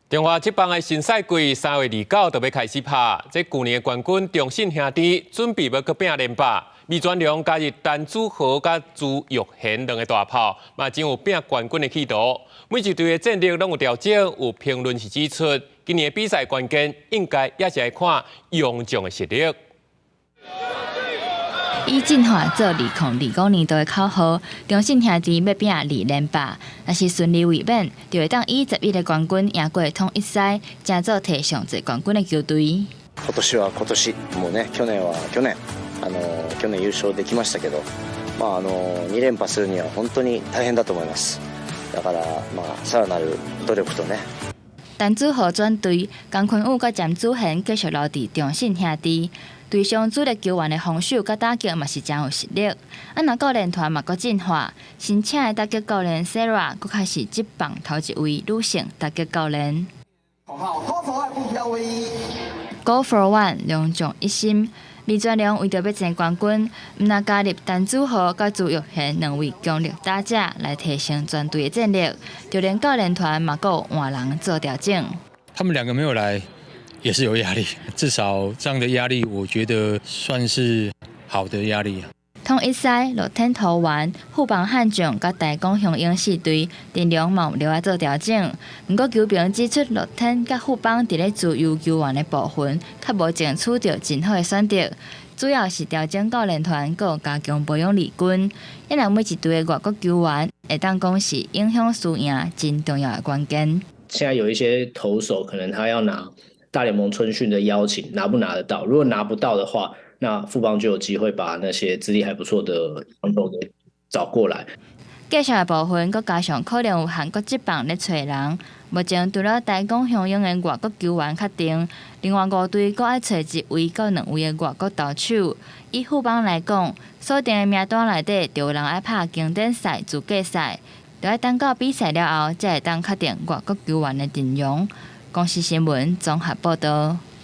中華職棒的新賽季3月29就欲開始拍，這舊年的冠軍中信兄弟準備欲閣拼連霸。味全龍加入陳子豪佮朱育賢兩个大炮，嘛真有拼冠軍的企圖。每一隊的戰力攏有調整，有評論是指出，今年的比賽關鍵應該也是愛看洋將的實力。以進化做2025年度的口號，中信兄弟欲拼二連霸，若是順利衛冕，就會當以11个冠軍贏過統一獅，成做提上濟冠軍的球隊。今年は今年、もうね、去年は去年、去年優勝できましたけど、まあ2連覇するには本当に大変だと思います。だからまあさらなる努力とね。陳子豪轉隊，江坤宇佮詹祖賢繼續留佇中信兄弟。隊上主力球員的防守佮打擊嘛是誠有實力。啊，若教練團嘛閣進化，新請的打擊教練 Sarah，閣較是職棒頭一位女性打擊教練。Go for one，兩將一心。味全龍為著欲爭冠軍，毋但加入陳子豪佮朱育賢兩位強力打者來提升全隊的戰力，就連教練團嘛閣換人做調整。他們兩個沒有來，也是有壓力，至少這樣的壓力，我覺得算是好的壓力。統一獅、樂天桃猿、富邦悍將佮台鋼雄鷹四隊陣容嘛有著愛做調整。毋過球評指出，樂天佮富邦佇咧自由球員的部分，較無爭取著真好的選擇，主要是調整教練團，閣加強保養二軍。因為每一隊的外國球員，會當講是影響輸贏真重要的關鍵。現在有一些投手，可能他要拿大聯盟春訓的邀請，拿不拿得到？如果拿不到的話，那富邦就有機會把那些資歷還不錯的投手給找過來。繼續的部分，閣加上可能有韓國職棒咧揣人。目前除了台鋼雄鷹的外國球員確定，另外五隊閣愛揣一位到兩位的外國投手。以富邦來講，鎖定的名單內底就有人愛拍經典賽、資格賽，著愛等到比賽了後，才會當確定外國球員的陣容。公視新聞綜合報導。